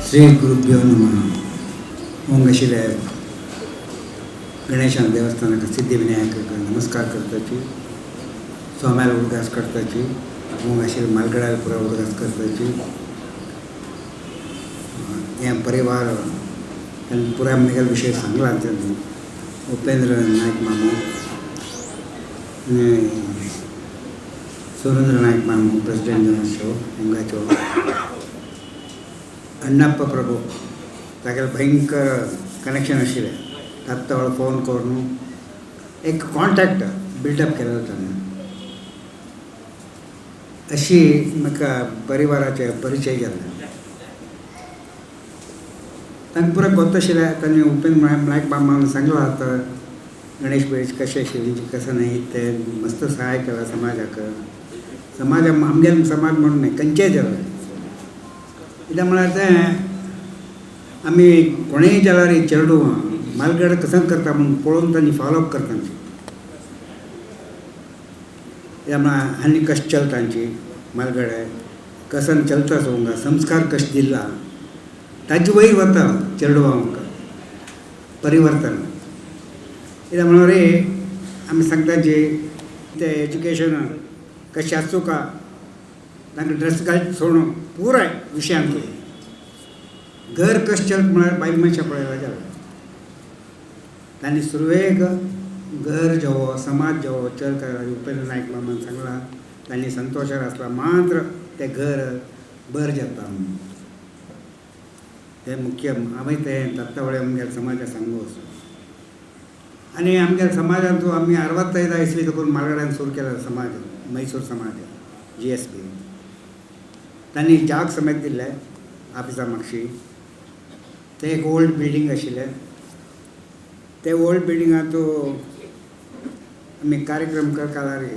ಶ್ರೀ ಗುರುಭ್ಯೋ ನಮಃ. ಓಂಗಶಿಲೆ गणेशान देवस्थानाक सिद्धिविनायकाक नमस्कार करताची, स्वाम्याला उडगास करताची, ओंगाशिले मालगड्याला पुरा उडगास करताची. हें परिवार तांणी पुराय मुगेलो विशय सांगला. तांणी उपेंद्र नायक मामू आनी सुरेंद्र नायक मामू प्रेसिडेंट जावन आसचो हांगाचो. अण्णप्पा प्रभू तागेलें भयंकर कनेक्शन आशिल्लें. तात्तळ फोन करून एक कॉन्टॅक्ट बिल्डअप केलेलो ताणें. अशी म्हाका परिवाराचे परिचय जाले. तांकां पुराय गोत्त आशिल्लें. तांणी उपेंद्र नायक मामान सांगलां आतां गणेश बेळीच कशें आशिल्लें, कसं नाही ते मस्त सहाय केलां समाजाक. समाज आमगेलो समाज म्हणून न्हय, खंयचेय जाल्यार. कित्याक म्हळ्यार तें आमी कोणेय जाल्यार चेरडूवां मालगड कसं करता म्हूण पळोवन तांणी फॉलोअप करता. कित्याक म्हळ्यार आनी कशें चलता तांची मालगडे कसन चलता सोंगा संस्कार कशें दिला ताजे वयर वता चेरडुवांक परिवर्तन. कित्याक म्हणल्यार आमी सांगता जे ते एज्युकेशन कशें आसूं का तांकां ड्रेस घालचे सोडून पुराय विशयांत घर कशें चलता म्हळ्यार बायल मनशां पळयला जाल्यार तांणी सुरवेक घर जेवो समाज जेवो चल उपेंद्र नायक मामान सांगलां. तांणी संतोशार आसला मात्र तें घर बरें जाता म्हणून तें मुख्य हांवें तें दत्तावळे आमगेल्या समाजाक सांगू. आनी आमगेल्या समाजांत आमी 65 इस्वी देखून मालगड्यान सुरू केला समाज, मैसूर समाज GSB. तांणी जाग समेत दिल्लें ऑफिसा मागशी. तें एक ओल्ड बिल्डींग आशिल्लें. ते ओल्ड बिल्डिंगांत आमी कार्यक्रम करताले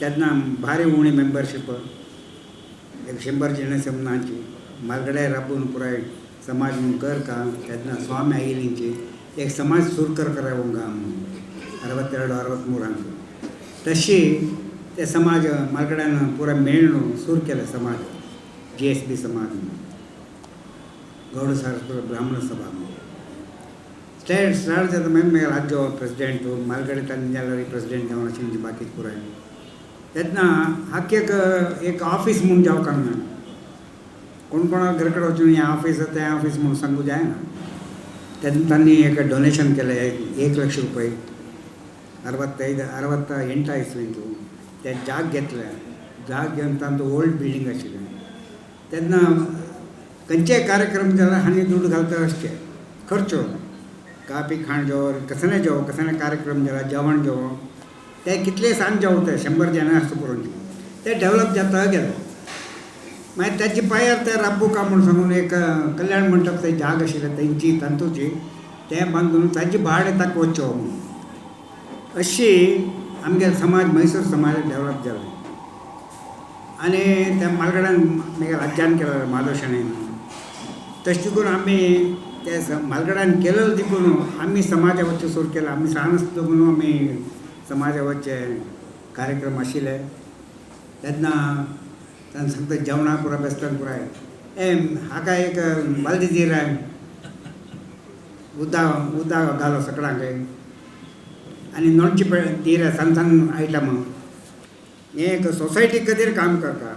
तेन्ना भारी उणी मेंबरशीप, 100 जण समनाची मालगड्या राबून पुराय समाज म्हणून कर का. तेन्ना स्वामी आयिल्लींची एक समाज सुरू कर करावंगा म्हणून 62 63 तशी ते समाज मालगड्यान पुराय मेळून सुरू केलें समाज GSB समाज म्हणून, गौड सारस्वत ब्राह्मण सभा म्हणून. स्टेट स्टार्ट जाता मागीर मागीर राज्य प्रेसिडेंट मालगडे तांणी जाल्यार प्रेसिडेंट जावन अशें बाकी पुराय. तेन्ना आख्खे एक एक ऑफीस म्हूण जावंक ना. कोण कोणा घर कडेन वचून हें ऑफीस तें ऑफीस म्हूण सांगूं जायना. तेन्ना तांणी एक डोनेशन केलें 1 लक्ष रुपये 65 68 इस्वींतू ते जाग घेतले. जाग घेवन तांचो ओल्ड बिल्डींग आशिल्लें. तेन्ना खंयचेय कार्यक्रम जाल्यार हांणी दुडू घालता आसचे खर्चो कापी खाण जेवण कसलें जेवण कसलें कार्यक्रम जाल्यार जेवण जेवण ते कितले सांज जेवता ते 100 जाणां आसता पुरो ते डेवलप जाता गेले. मागीर ताजे पांयार ते राब्बू का म्हूण सांगून एक कल्याण मंडप ते जाग आशिल्लें तेंची तांतूची तें बांदून ताजे भाडें ताका वचचो म्हणून अशी आमगे समाज मैसूर समाज डेवलप जालो. आनी त्या मालगड्यान मागीर राज्यान केलो माधव शणैन. तशें करून आमी ते मालगड्यान केलेलो देखून आमी समाजा वचचें सुरू केलें. आमी सान आसता म्हणून आमी समाजा वचचे कार्यक्रम आशिल्ले तेन्ना तांकां सांगता जेवणां पुराय बेस्तान पुराय ए हाका एक बालदी दी रे उदक उदक घालो सगळ्यांक आनी नोडची दी रे सान सान आयटम. हें एक सोसायटी खातीर काम करता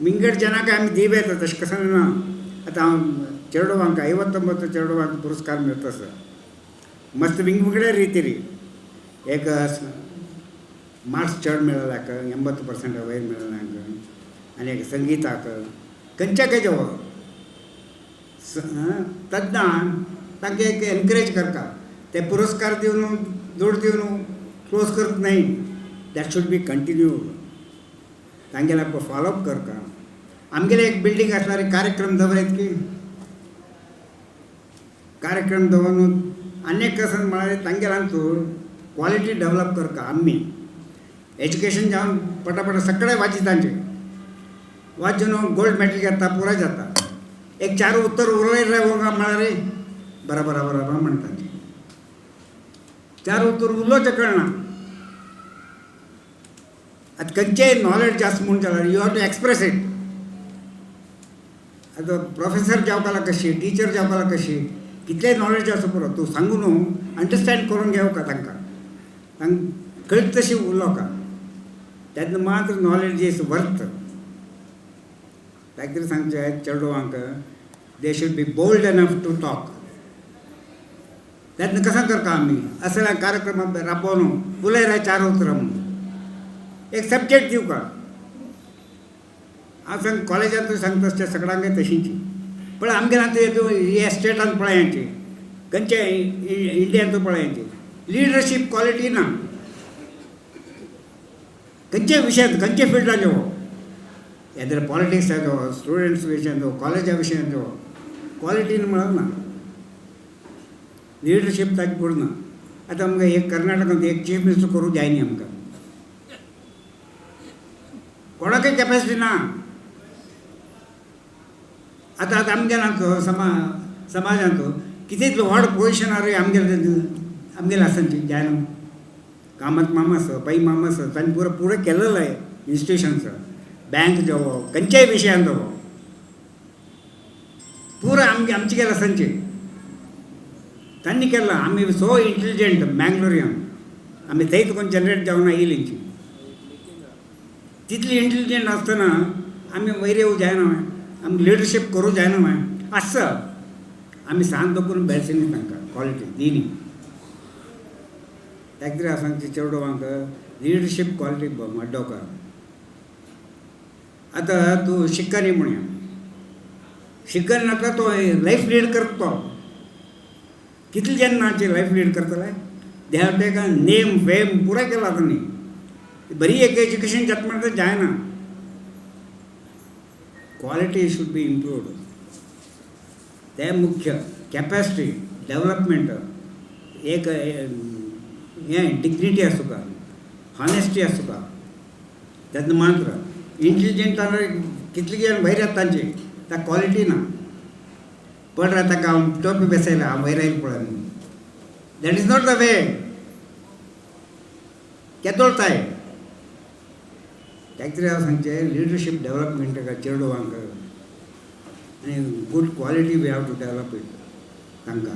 विंगड जनाक आमी दिव येता तशें कसं ना. आतां हांव चेरडुवांक 59 चेरडुवांक पुरस्कार मेळटा सर मस्त विंगविंगड्या रितीरी. एक मार्क्स चड मेळ्ळ्याक 80% वयर मेळ्ळ्याक आनी एक संगीताक खंयच्या खंयच्या तेन्ना तांकां एक एनकरेज करता. ते पुरस्कार दिवन दुड दिवन क्लोज करत न्हय, that should be continue. तांगेले फॉलोअप करता. आमगेले एक बिल्डींग आसल्यार कार्यक्रम दवरत की कार्यक्रम दवरून आनी कसं म्हळ्यार तांगेले आमचो क्वॉलिटी डेवलप करता. आमी एज्युकेशन जावन पटापट सगळे वाची तांचे वाचून गोल्ड मेडल घेता पुराय जाता. एक चार उत्तर उरले रे म्हळ्यार बरा बरा बरा म्हणटा चार उत्तर उलोवचें कळना. आतां खंयचेय नॉलेज जास्त म्हूण जाल्यार you have to express it. आतां प्रोफेसर जावपाला कशी, टिचर जावपाला कशी, कितलें नॉलेज आसूं पुरो, तूं सांगू न्हू, अंडरस्टँड करून घेवका तांकां, तांकां कळटा तशी उलोवका, तेन्ना मात्र नॉलेज is worth. ताका कितें सांगचें चेडवांक, they should be bold enough to talk. तेन्ना कसां करता आमी असल्या कार्यक्रमाक राबोवन उलयला चार उतरां म्हणून एक सब्जेक्ट दिवका. हांव सांग कॉलेजांत सांगता तशें सगळ्यांक तशींची, पण आमगेर आतां हे स्टेटान पळयांची, खंयच्या इंडियांत पळयांची लिडरशीप क्वॉलिटी ना खंयच्या विशयांत, खंयच्या फिल्डान येवो, येदर पॉलिटिक्स जावं, स्टुडंट्स विशयान जावं, कॉलेजा विशयान जावं, क्वॉलिटी म्हळ्यार ना, लिडरशीप ताची पडना. आतां आमकां एक कर्नाटकांत एक चीफ मिनिस्टर करूंक जाय न्ही आमकां, कोणाकय कॅपेसिटी ना. आतां आतां आमगेल्या समाजांत कितें व्हड पोजिशनार आमगेले आमगेले आसा जायना, कामत मामा आसा, पै मामा आसा, तांणी पुरो पुरो केलेलो आहे इन्स्टिट्युशन्स, बँक जावो, खंयच्याय विशयान जावो, पुरो आमगे आमचे गेले आसांचे तांणी केलां. आमी सो इंटेलिजंट मँगलोरियन, आमी थंय तुका जनरेट जावन आयिल्ली, तितली इंटेलिजंट आसतना आमी वयर येवं जायना, आमी लिडरशीप करूं जायना आसा. आमी सांत करून बेळसिनी तांकां क्वॉलिटी दिनी. ताका कितें सांगचें चेडवांक लिडरशीप क्वॉलिटी वाडोवका. आतां तूं शिकनी म्हणया, शिकन नाका तो लायफ लीड करता तो, कितले जेन्ना लायफ लीड करतले, they have taken name fame पुराय केला तांणी, बरी एक एज्युकेशन जाता म्हणटा जायना. क्वॉलिटी should be improved, तें मुख्य. कॅपेसिटी डेवलपमेंट एक हें डिग्निटी आसूं का, हॉनेस्टी आसूं का, तेन्ना मात्र इंटेलिजंट कितले जाण वयर येता तांची ताका क्वॉलिटी ना. पड रे ताका हांव टोपी बेसयला, हांव वयर आयलो पळय म्हणून, that is not the way. केदोळ ताय ताका कितें हांव सांगचें लिडरशीप डेवलपमेंट चेडवांक आनी good quality we have to develop it तांकां.